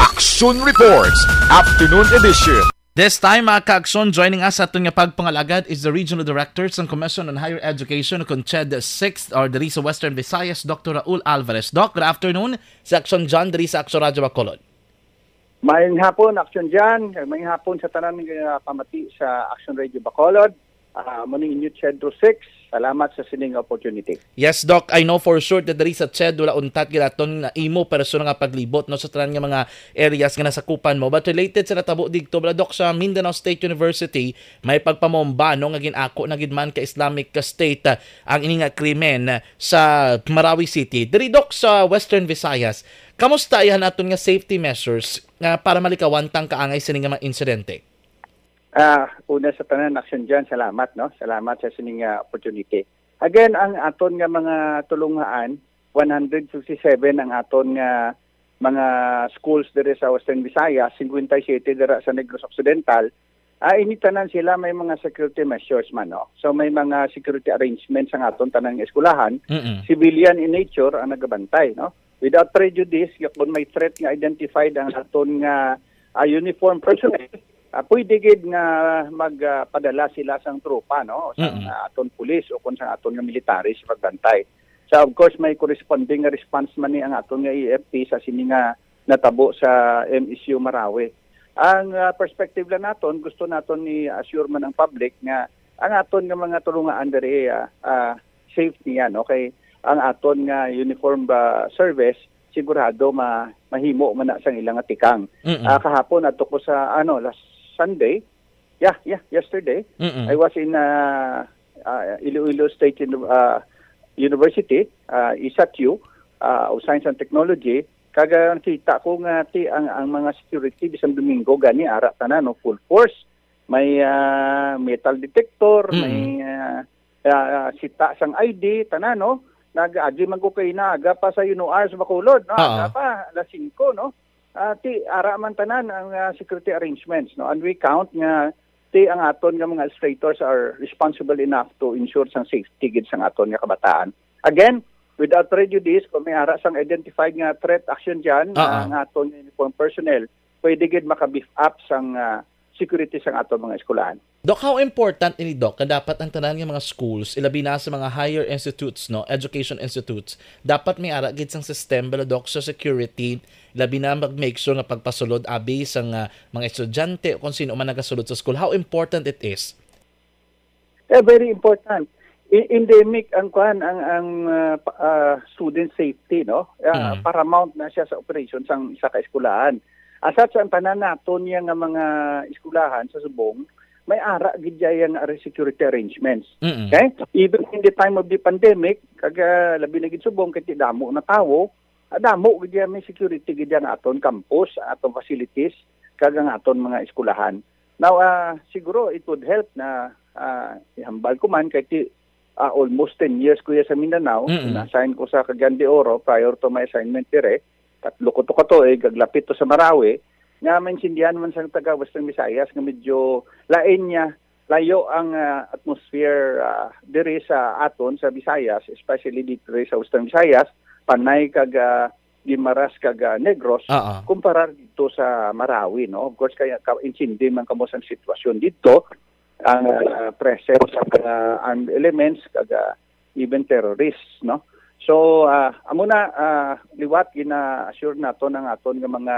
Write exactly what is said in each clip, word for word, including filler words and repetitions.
Action Reports, Afternoon Edition. This time, mga ka-aksyon, joining us sa aton nga pagpangalagad is the Regional Director sang Commission on Higher Education, kon CHED six, or diri sa Western Visayas, Doctor Raul Alvarez. Doc, good afternoon. Si Aksyon John, diri sa Aksyon Radyo Bacolod. Maayong hapon, Aksyon John. Maayong hapon sa tanan nga pamati sa Aksyon Radio Bacolod. Ah, mo ning inyo CHED six. Salamat sa sining opportunity. Yes, Doc. I know for sure that diri sa CHED, wala untat gid aton nga imo personal nga paglibot, no, sa tanan nga mga areas nga nasakupan mo. But related sa natabo digto, bala, Doc, sa Mindanao State University, may pagpamomba, no, nga gin-ako na gid man ka Islamic State, ah, ang ini nga krimen sa Marawi City. Diri, Doc, sa Western Visayas, kamusta iya naton nga safety measures nga para malikawan tang kaangay sini nga mga insidente? Ah, una sa tanan, Aksyon John, salamat, no? Salamat sa sining, ah, opportunity. Again, ang aton nga mga tulunghaan, one hundred fifty-seven ang aton nga mga schools diri sa Western Visayas, fifty-seven dira sa Negros Occidental. Ah, ini tanan sila may mga security measures man, no? So, may mga security arrangements ang aton tanan nga eskwelahan. Mm-mm. Civilian in nature ang nagabantay, no? Without prejudice, ya kung may threat nga identified ang aton nga, ah, uniform personnel, ah, pwede gid nga magpadala sila sang tropa, no? Sang, Mm-mm. ah, aton pulis o kung sang aton nga military sa pagbantay. So, of course, may corresponding nga response man ni ang aton nga E F P sa sini nga natabo sa M S U Marawi. Ang, ah, perspective lang naton, gusto naton ni assure man ang public nga ang aton nga mga tulunghaan diri, ah, ah, safe niya, no? Kay ang aton nga uniform, ah, service, sigurado ma-, mahimo man na sang ilang tikang. Mm-mm. Ah, kahapon, ato ko sa, ano, last Sunday, yeah, yeah, yesterday, Mm-mm. I was in, ah, ah, Iloilo State Uni-, ah, University, ah, isatyu, ah, of Science and Technology. Kag, ah, nakita ko nga ti ang, ang mga security bisan Domingo gani ara tanan, no, full force. May, ah, metal detector, Mm. may, ah, ah, sita sang I D, tanan, no? Nag-agi man ko kay inaaga pa sa Yuno Hours Bacolod, no? Oo. Aga pa, alas singko, no? Ah, ti, ara man tanan ang, ah, security arrangements, no? And we count nga ti ang aton nga mga legislators are responsible enough to ensure sang safety gid sang aton nga kabataan. Again, without prejudice, kung may ara sang identified nga threat action dyan, Oo. ah, ang aton nga uniform personnel, pwede gid maka-beef up sang, ah, security sang aton mga eskwelahan. Doc, how important ini, Doc, nga dapat ang tanan nga mga schools, ilabi na sa mga higher institutes, no, education institutes, dapat may ara gid sang system, bala, Doc, sa security, labi na mag-make sure nga pagpasulod abi sang, ah, mga estudyante o kung sino man nagasulod sa school. How important it is? Eh, very important. I-, endemic ang kwan, ang, ang, ah, pa-, ah, student safety, no? Ah, Mm. paramount na siya sa operation sang isa ka eskwelahan. Asat sa ang tanan naton niya nga mga eskwelahan sa subong, may ara gid dyan nga security arrangements. Mm-mm. Okay? Even in the time of the pandemic, kag, ah, labi na gid subong kay ti damo na tawo, ah, damo gid dyan may security gid dyan aton campus, aton facilities, kag ang aton mga eskwelahan. Now, ah, siguro it would help na, ah, ihambal ko man kay ti, ah, almost ten years ko ya sa Mindanao. Mm-mm. Na-assign ko sa Cagayan de Oro prior to my assignment dire. Tatlo ko to ka to, eh, gaglapit to sa Marawi. Nga maintindihan man sa taga Western Visayas nga medyo lain niya, layo ang, ah, atmosphere, ah, diri sa aton sa Visayas, especially dito sa Western Visayas, Panay kag, ah, Guimaras kag, ah, Negros, Oo. kumparar dito sa Marawi, no? Of course, kaya ka-, intindi man kamo sang sitwasyon dito, ang, ah, presence sa mga armed elements kag, ah, even terrorists, no? So, ah, amo na, ah, liwat gina-assure naton ang aton nga mga,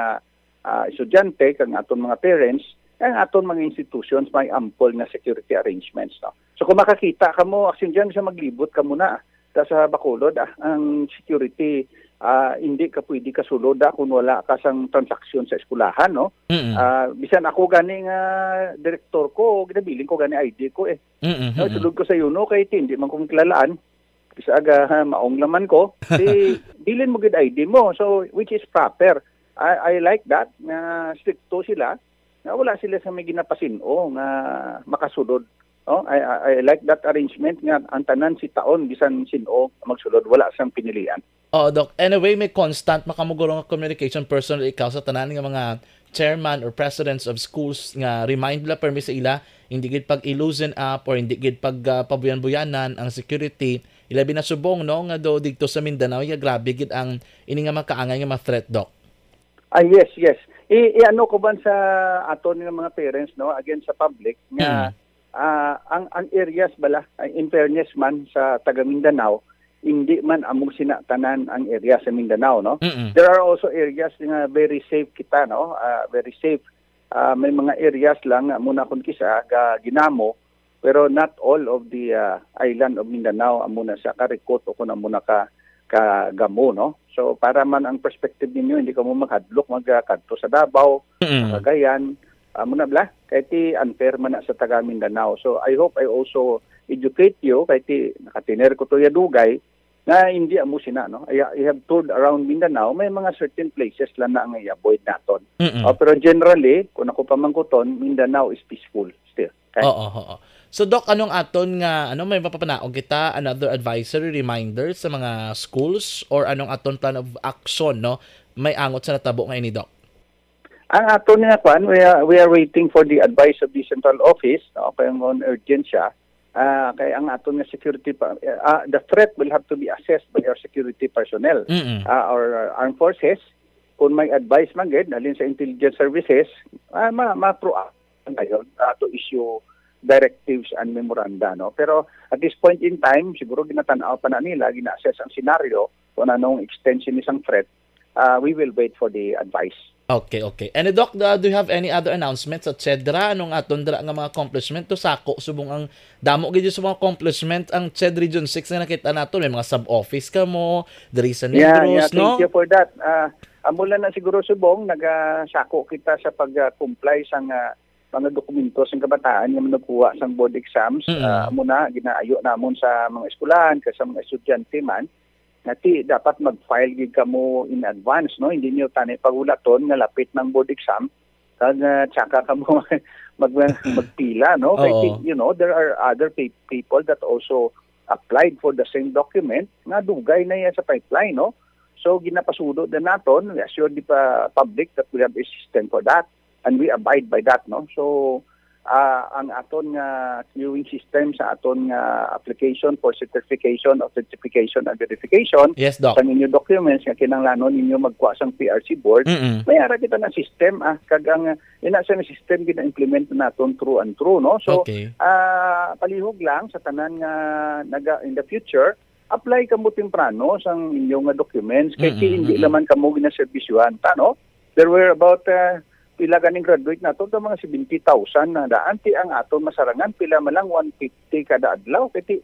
ah, estudyante kag ang aton mga parents, ang aton mga institutions may ample nga security arrangements, no? So, kung makakita kamo, Action Jan, sa maglibot kamo na, ta sa Bacolod, ah, ang security, ah, hindi ka pwede kasulod, ah, kung wala ka sang transaksyon sa eskwelahan, no? Mm-mm. Ah, bisan ako gani nga direktor ko, ginabilin ko gani I D ko, eh. Mm-mm, No, mm-mm. sulod ko sa yuno kay ti, hindi man ko kilalaan. Bisan aga, ha, maong laman ko, di, bilin mo gid I D mo. So, which is proper. I, I like that, nga stricto sila, nga wala sila sa may ginapasin-o nga makasulod. Oh, I, I, I like that arrangement nga ang tanan si taon, bisan sin-o magsulod, wala sang pinilian. Oo, Doc. Anyway, may constant makamuguro nga communication person ikaw sa tanan nga mga chairman or presidents of schools nga remind la permi sa ila, hindi gid pag-ilusin up or hindi gid pag, ah, pabuyan-buyanan ang security. Ilabi na subong, no, nga do dito sa Mindanao, ya grabe gid ang ini nga makaangay nga mga threat, Doc. Ah, yes, yes. I, i-ano ko man sa aton nga mga parents, no, again sa public, nga, Mm. ah, ang, ang areas bala, ah, in fairness man sa taga Mindanao, hindi man amo sina tanan ang area sa Mindanao, no? Mm-mm. There are also areas nga very safe kita, no? Ah, very safe. Ah, may mga areas lang nga muna kun kisa ga ginamo, pero not all of the, ah, island of Mindanao amo na sa karikot o kun amo na ka, ka gamo, no? So, para man ang perspective ninyo, hindi kamo maghadlok magkadto sa Davao, Mm. sa Cagayan, amo na bala, kay ti unfair man na sa taga Mindanao. So, I hope I also educate you, kay ti nakatiner ko to ya dugay, nga hindi amo sina, no? I, I have toured around Mindanao, may mga certain places lang na ang i-avoid naton. Mm-mm. Oh, pero generally, kung ako pamangkuton, Mindanao is peaceful still. Okay? Oo, oo. So, Doc, anong aton nga, ano, may mapapanaog kita, another advisory reminder sa mga schools or anong aton plan of action, no? May angot sa natabo nga ini, Doc. Ang aton nga kwan, we are, we are waiting for the advice of the central office, no? Kay ang on urgent siya, ah, kay ang aton nga security pa, ah, the threat will have to be assessed by our security personnel, Mm-mm. ah, our armed forces. Kung may advice man gid, nalin sa intelligence services, ah, ma, ma-proact ngayon, ah, to issue directives and memoranda, no? Pero at this point in time, siguro ginatanaw pa na nila, gina-assess ang senaryo kung anong extent sini sang threat. Ah, we will wait for the advice. Okay, okay. And Doc, uh, do you have any other announcements, et cetera? Anong aton dira nga mga accomplishment to sako subong ang damo gid sa mga accomplishment ang CHED Region six nga nakita nato, may mga sub-office kamo diri sa Negros, yeah, yeah, thank no? you for that. Ah, amo lang na siguro subong nagasako kita sa pag-comply sa nga mga dokumento sa kabataan nga manugkuha sang board exams. Mm. Ah, amo na ginaayo namon sa mga eskwelahan kag sa mga estudyante man nga ti dapat mag-file gid kamo in advance, no? Hindi niyo tani pagulaton nga lapit ng board exam kag, ah, tsaka kamo mag, mag, magpila, no? Kay Oo. ti-, you know, there are other pe-, people that also applied for the same document nga dugay na iya sa pipeline, no? So, ginapasudo din naton, we assure the pa-, public that we have a system for that and we abide by that, no? So, ah, ang aton nga queuing system sa aton nga application for certification, authentication, and verification Yes, Doc. sa inyo documents nga kinahanglanon ninyo magkuha sang P R C board, Mm-mm. may ara kita na system, ah, kag ang, ah, ina sa system gina-implement naton through and through, no? So, Okay. ah, palihog lang sa tanan nga naga, in the future, apply kamo temprano sang inyo nga documents kay Mm-mm, ti hindi mm-mm. naman kamo ginaserbisyuhan ta, no? There were about, ah, pila ganing graduate nato, ka mga seventy thousand na daan, ti ang aton masarangan pila man lang one fifty kada adlaw, kay ti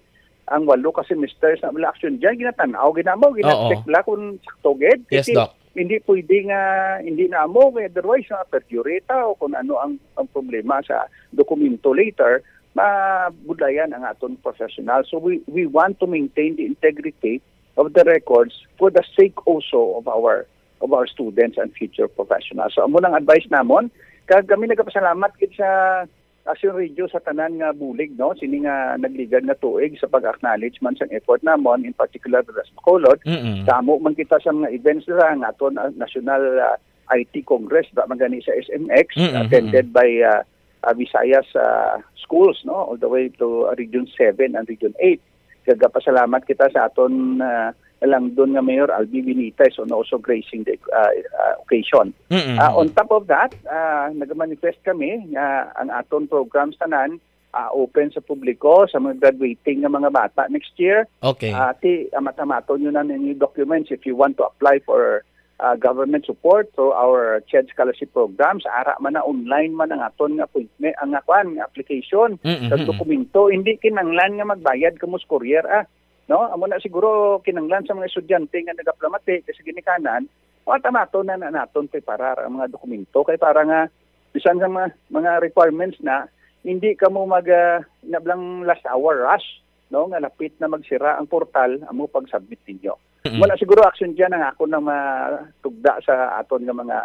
ang walo ka semesters na wala action diyan, ginatan-aw, ginamo, gina-check Oo. bala kung sakto gid. Yes, Kasi Doc. hindi pwede nga hindi na amo, kay otherwise, ma-perjure ta o kung ano ang, ang problema sa dokumento later, mabudlayan ang aton professional. So we, we want to maintain the integrity of the records for the sake also of our, of our students and future professionals. So amo nang advice namon. Kag kami nagapasalamat gid sa Action Radio sa tanan nga bulig, no? Sini nga nagligad nga tuig sa pag-acknowledge man sang effort namon, in particular the Bacolod. Mm-mm. Damo man kita sa mga events dira nga aton, ah, National, ah, I T Congress, ba man gani sa S M X, Mm-mm, attended mm-mm. by, ah, ah, Visayas, ah, schools, no? All the way to, ah, Region seven and Region eight. Nagapasalamat kita sa aton, ah, langdon nga Mayor Albi Benitez on also gracing the, ah, ah, occasion. Mm-mm. Ah, on top of that, ah, nag-manifest kami nga ang aton programs tanan, ah, open sa publiko, sa mga graduating nga mga bata next year. Okay. Ah, ti, amat-amaton nyo na ninyo documents if you want to apply for, ah, government support through our CHED scholarship programs. Ara man na, online man ang aton nga appointment, ang nga kwan, nga application, Mm-mm, kag mm-mm. dokumento. Hindi kinanglan nga magbayad kamo sa courier, ah. No? Amo na siguro kinanglan sa mga estudyante nga nagaplamati kay sa ginikanan, o tamaton na, na naton preparar ang mga dokumento kay para nga bisan sa mga, mga requirements na hindi kamo mag, ah, nablang last hour rush, no, nga lapit na magsira ang portal, amo pag-submit ninyo. Mm-mm. Wala siguro action diyan ang ako na matugda sa aton nga mga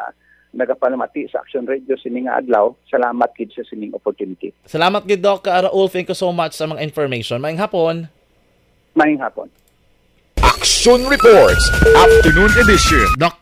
nagapalamati sa Action Radio sini nga adlaw. Salamat gid sa sining opportunity. Salamat gid, Doc, ah, Raul. Thank you so much sa mga information. Maayong hapon. Maayong hapon. Action Reports, Afternoon Edition. Doctor